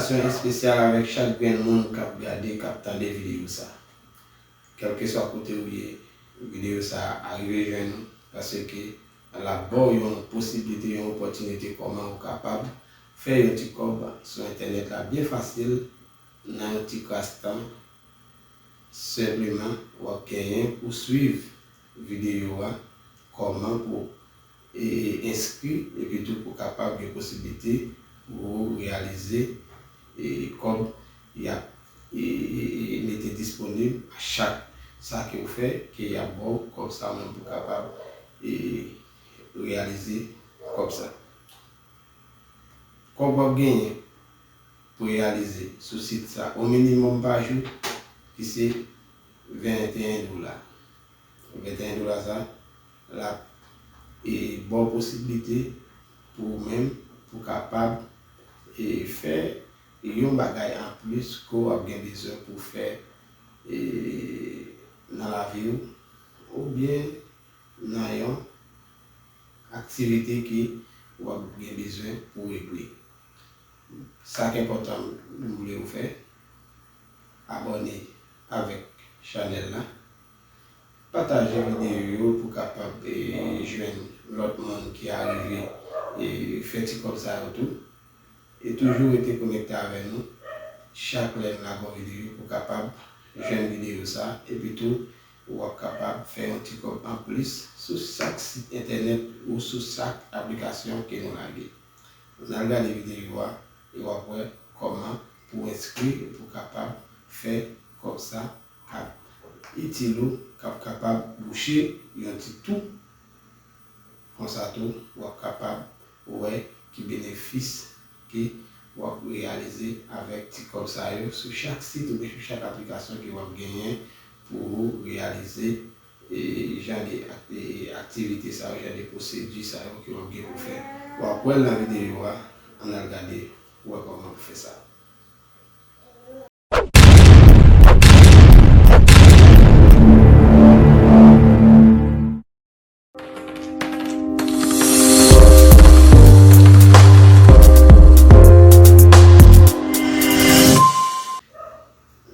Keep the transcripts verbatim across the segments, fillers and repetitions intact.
Yon espesyal avèk chak grenn moun k ap gade, k ap tande videyo sa. Kèlkeswa kote ou ye, videyo sa a rive jwenn ou, paske l ap ba w yon posiblite, yon opòtinite kòman ou kapab fè yon ti kòb sou entènèt la byen fasil, nan yon ti kras tan. Senpleman, w ap genyen pou swiv videyo a, kòman pou e, enskri, epi tou pou kapab gen posiblite pou ou reyalize e, kòb y ap e, e, e, mete disponib a chak sa ke w fè, ke y ap ba w kòb sa menm pou kapab e, reyalize kòb sa. Kòb w ap genyen pou reyalize sou sit sa, o minimòm pa jou, ki se venteyen dola. Venteyen dola sa, l ap e, ba w posiblite pou ou menm, pou kapab e, fè yon bagay anplis ke w ap gen bezwen pou fè e, nan lavi w, oubyen nan yon aktivite ke w ap gen bezwen pou regle. Sa k enpòtan m vle w fè, abòne avèk chanèl la, pataje videyo yo pou kapab e, jwenn lòt moun ki arive e, fè ti kòb sa yo tou. E toujou rete konekte avè nou chak lè n lage yon videyo pou kapab jwenn videyo sa, epi tou w ap kapab fè yon ti kòb anplis sou chak sit entènèt ou sou chak aplikasyon ke nou lage. N al gade videyo a e w ap wè kòman pou enskri pou kapab fè kòb sa k ap itil ou, k ap kapab bouche yon ti twou. Konsa tou, w ap kapab wè ki benefis ke w ap reyalize avèk ti kòb sa yo sou chak sit oubyen sou chak aplikasyon ke w ap genyen pou w reyalize e, jan de ak- e, aktivite sa yo, jan de pwosedi sa yo ke w ap gen pou fè. W ap wè l nan videyo a, ann al gade pou wè kòman pou fè sa.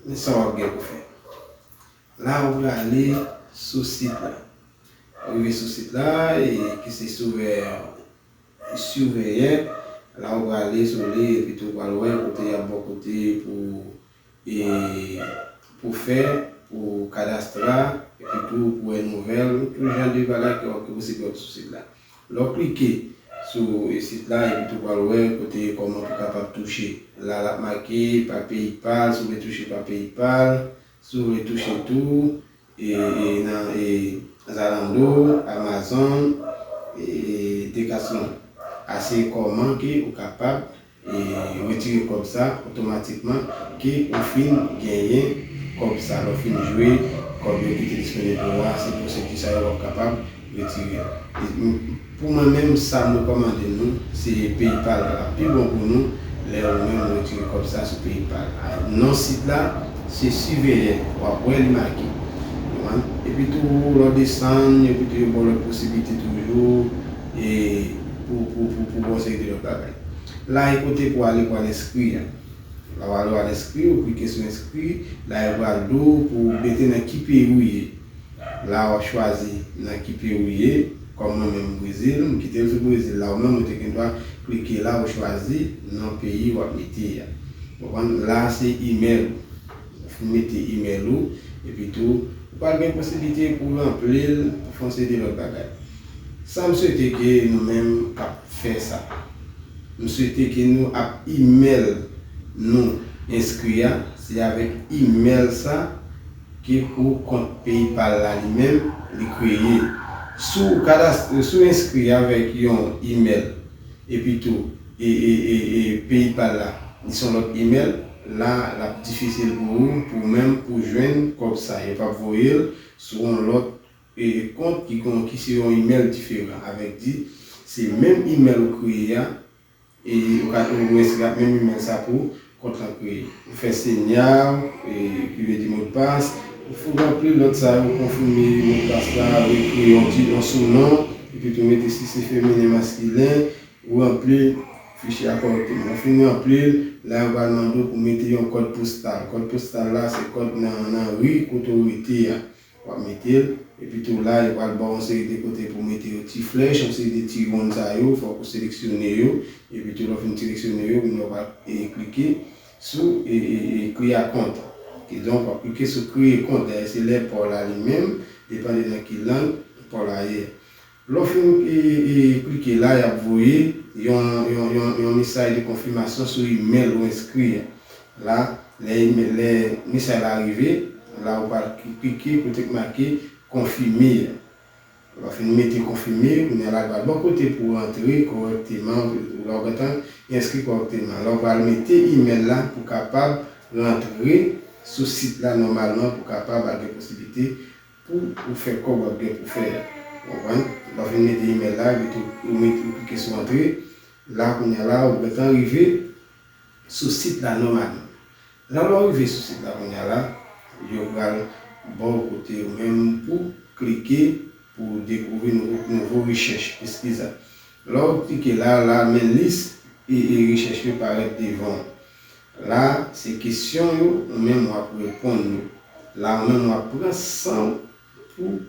Men sa w ap gen pou fè. La ou prale sou sit la. Ou rive sou sit la, e ki se siveyè, siveyè, la ou prale sou li, epi tou ou pral wè kote y ap bò kote pou e, pou fè, pou kadastra, epi tou pou wè nouvèl, tout jan de bagay ki, ki posib wè sou sit la. Lè w klike sou e, sit la, epi tou pral wè kote kòman pou kapab touche. La, l ap make pa PayPal, si w vle touche pa PayPal, si w vle touche tou, e, e, nan e, Zalando, Amazon, e, Decathlon. A se kòman ke ou kapab e, retire kòb sa otomatikman ke ou fin genyen kòb sa. Lè w fin jwe, kòb yo ki te disponib pou ou a, se pwosedi sa yo w ap kapab retire. E, m- pou mwen menm, sa m rekòmande nou, se PayPal la. L ap pi bon pou nou lè ou menm ou retire kòb sa sou PayPal. A, non sit la, se Siveyè. W ap wè li make. Ou konprann? Epi tou, lè w desann, epi tou yo ba w lòt posiblite toujou e, pou, pou, pou, pou ba w seri de lòt bagay. La e kote pou ale pou al enskri a. La w ale w al enskri, ou klike sou enskri, la e pral di w pou w mete nan ki peyi ou ye. La w ap chwazi nan ki peyi ou ye, kòm mwen menm Brezil, m kite l sou Brezil. La ou menm ou te gen dwa klike la ou chwazi nan peyi w ap mete a. Ou konprann? La se imèl ou. Ou fin mete imèl ou, epi tou, ou pral gen posiblite pou w ranpli l, pou fè yon seri de lòt bagay. Sa m swete ke nou menm k ap fè sa, m swete ke nou ap imèl nou enskri a, se avèk imèl sa ke pou kont PayPal la li menm li kreye. Si w kadas- si w enskri avèk yon imèl, epi tou, e, e, e, e PayPal la, li se yon lòt imèl, la, l ap difisil pou ou, pou ou menm, pou w jwenn kòb sa. Yo p ap voye l sou yon lòt e, kont ki gon, ki se yon imèl diferan. Avèk di, se menm imèl ou kreye a, e ou ka, ou enskri ak menm imèl sa pou kont lan kreye. Ou fè senya, e, ki vle di modpas, ou fou ranpli lòt sa yo, konfime modpas la, ou ekri yon ti, yon sounon, epi tou mete si se feminen, maskilen, ou ranpli fichye a kòrèkteman. Ou fin ranpli l, la yo pral mande w pou mete yon kòd postal. Kòd postal la, se kòd nan, nan ri kote w rete a. W ap mete l, epi tou la, yo pral ba w yon seri de kote pou mete yon ti flèch, yon seri de ti wonn sa yo, fòk ou seleksyone yo, epi tou lè w fin seleksyone yo, kounye a w pral e, klike sou e, e, e, Clear Account. Kidonk, w ap klike sou kreye kont, dayè se lè pa w la li menm, depann de nan ki lang pa w la ye. Lè w fin e, e, klike la, y ap voye yon, yon, yon, yon mesaj de konfimasyon sou imèl ou enskri a. La, lè, lè mesaj la rive, la ou pral klike kote k make konfime a. Lè w fin mete konfime, kounye a la, l pral ba w kote pou w rantre kòrèkteman, lè w gentan enskri kòrèkteman. La ou pral mete imèl la pou w kapab rantre sou sit la nòmalman, pou w kapab al gen posiblite pou ou fè kòb w ap gen pou fè a. Ou konprann? Lè w fin mete imèl la, epi tou ou met, ou klike sou antre. La, kounye a la, ou gentan rive sou sit la nòmalman. La, lè w rive sou sit la, kounye a la, yo pral ba w kote ou menm pou klike pou w dekouvri nouvo, nouvo rechèch, peskiz la. Lè w klike la, la, men lis e, e rechèch yo parèt devan w. La, se kesyon yo, ou menm w ap reponn yo. La, ou menm w ap pran san w pou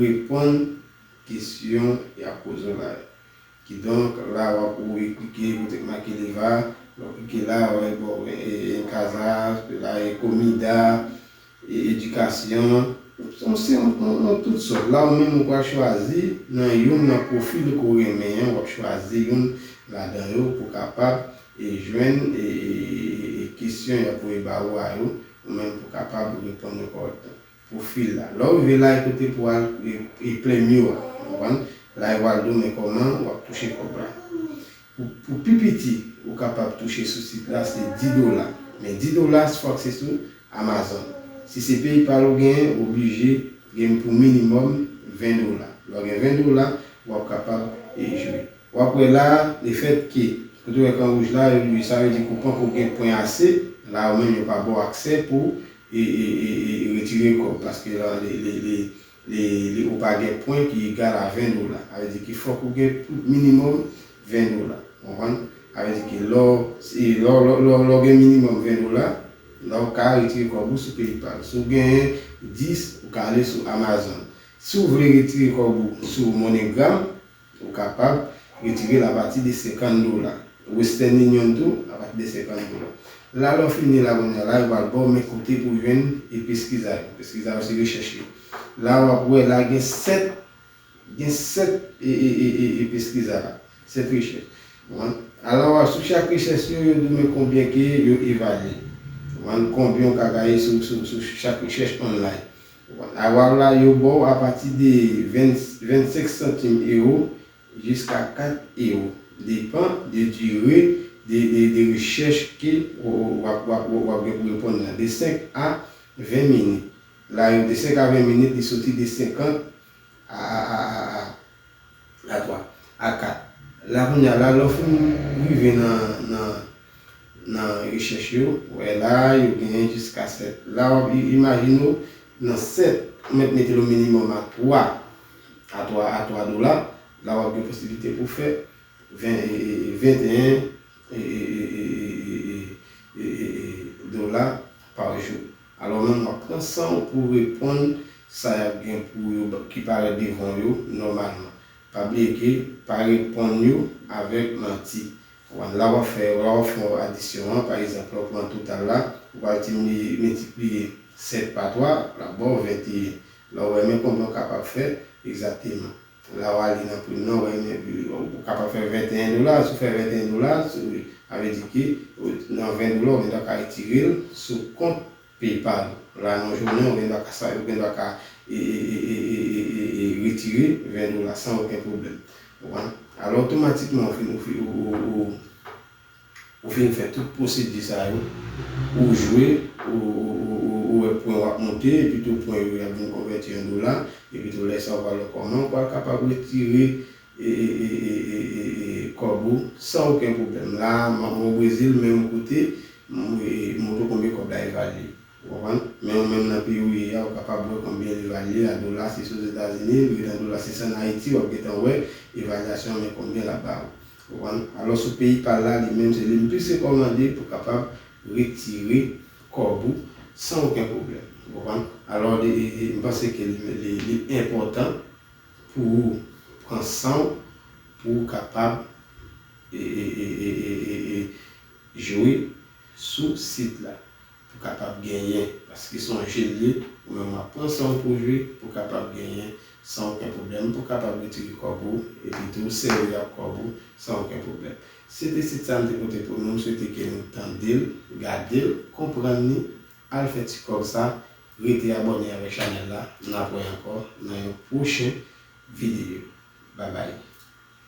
reponn kesyon y ap poze w la yo. Kidonk, la, w ap ou klike kote k make leva, lè w klike la, w ap wè, bon, e, e, en casa, la, e comida, e, edikasyon, se yon, yon, yon tout sòt. La, ou menm, ou pral chwazi nan youn nan pwofil ke w renmen an, w ap chwazi youn ladan yo pou w kapab e jwenn e, e, e, e kesyon y ap voye ba ou a yo, ou menm pou w kapab reponn yo kòrèkteman. Pwofil la. Lè w rive la, e kote pou w al e, e plen myo a. Ou konprann? La, yo pral di w men kòman w ap touche kòb la. Pou, pou pi piti, ou kapab touche sou sit la, se dis dola. Men dis dola, fòk se sou Amazon. Si se PayPal ou genyen, ou oblije gen pou minimòm ven dola. Lè w gen ven dola, w ap kapab e jwe. W ap wè la, lefètke, kote w wè kan wouj la, yo, sa vle di ke w poko gen pwen ase, la ou menm yo pa ba w aksè pou e, e, e, e retire kòb, paske la, li, li, li, li, li, ou pa gen pwen ki egal a ven dola. Sa vle di ke fòk ou gen pou minimòm ven dola. Konprann? Sa vle di ke lè w, si, lè w, lè w, lè w, lè w gen minimòm ven dola, la ou ka retire kòb ou sou PayPal. Si w genyen dis, ou ka ale sou Amazon. Si w vle retire kòb ou sou MoneyGram, ou kapab retire l apati de senkant dola. Western Union tou, apati de senkant dola. La, lè w fini la, kounye a la, yo pral ba w men kote pou w jwenn e peskiz a yo. Peskiz a yo se rechèch yo. La, w ap wè la, gen sèt, gen sèt e, e, e, e, e peskiz a la. Sèt rechèch. Bon. Alò, sou chak rechèch yo, yo di w men konbyen ke yo evalye. Bon, konbyen w ka gaye sou, sou, sou chak rechèch online. Awar la, yo ba w apati de ven, vennsenk santim ewo jiska kat ewo. Depann de dire de, de, de rechèch ke w, w, w ap, w ap, w ap gen pou reponn nan. De senk a ven minit. La, yo de senk a ven minit, li soti de senkant a, a, a, a, a a twa, a kat. La, kounye a la, lè w fin rive nan, nan, nan rechèch yo, w wè la, yo genyen jiska sèt. La, w ap i-, imajine w, nan sèt, ou mèt mete l o minimòm a twa, a twa, a twa dola. La, w ap gen posiblite pou fè ven, e, e, e, venteyen, e, e, e, dola pa jou. Alò, menm w ap pran san w pou w reponn sa y ap gen pou yo ba-, ki parèt devan w yo nòmalman. Pa bliye ke pa reponn yo avèk manti. Konprann? La w ap fè, la w ap fè yon adisyon an, pa egzanp, lè w pran total la, ou pral ti mi-, miltipliye sèt pa twa, l ap ba w venteyen. La w wè men konbyen w kapab fè egzakteman. La w ale nan prim nan, w wè men, ou kapab fè venteyen dola, si w fè venteyen dola, si, sa vle di ke, nan ven dola, ou gendwa ka retire l sou kont PayPal ou. La nan jounen, ou gendwa ka sa, ou gendwa ka, e, e, retire ven dola san okenn pwoblèm. Ou konprann? Alò, otomatikman, ou fin, ou fin, ou, ou, ou, ou fin fè tout pwosedi sa yo, ou jwe, ou, ou, ou, ou, ou wè pwen w ap monte, epi tou pwen yo, y ap vin konvèti an dola, epi tou lè sa, ou pral wè kòman ou pral kapab retire e, e, e, e, e, e, e, kòb ou san okenn pwoblèm. La, m ap o Brezil, menm kote, m, e, montre w konbyen kòb la evalye. Ou konprann? Men ou menm nan peyi w ye a, ou kapab wè konbyen l evalye a dola, si se Ozetazini, li ret an dola, si se an Ayiti, w ap gentan wè evalyasyon an, men konbyen l ap ba ou. Konprann? Alò, sou PayPal la, li menm, se li m plis rekòmande pou kapab retire kòb ou san okenn pwoblèm. Konprann? Alò, li, li, li, m panse ke li, li, li enpòtan pou ou pran san w pou w kapab e, e, e, e, e, e, e, jwe sou sit la pou kapab genyen, paske se yon je l ye, ou menm w ap pran san w pou w jwe, pou kapab genyen san okenn pwoblèm, pou kapab retire kòb ou, epi tou sèvi ak kòb ou san okenn pwoblèm. Se te sit sa m te pote pou nou, m swete ke nou tande l, gade l, konprann li, al fè ti kòb sa, rete abòne avèk chanèl la, n ap wè ankò nan yon pwochen videyo. Babay.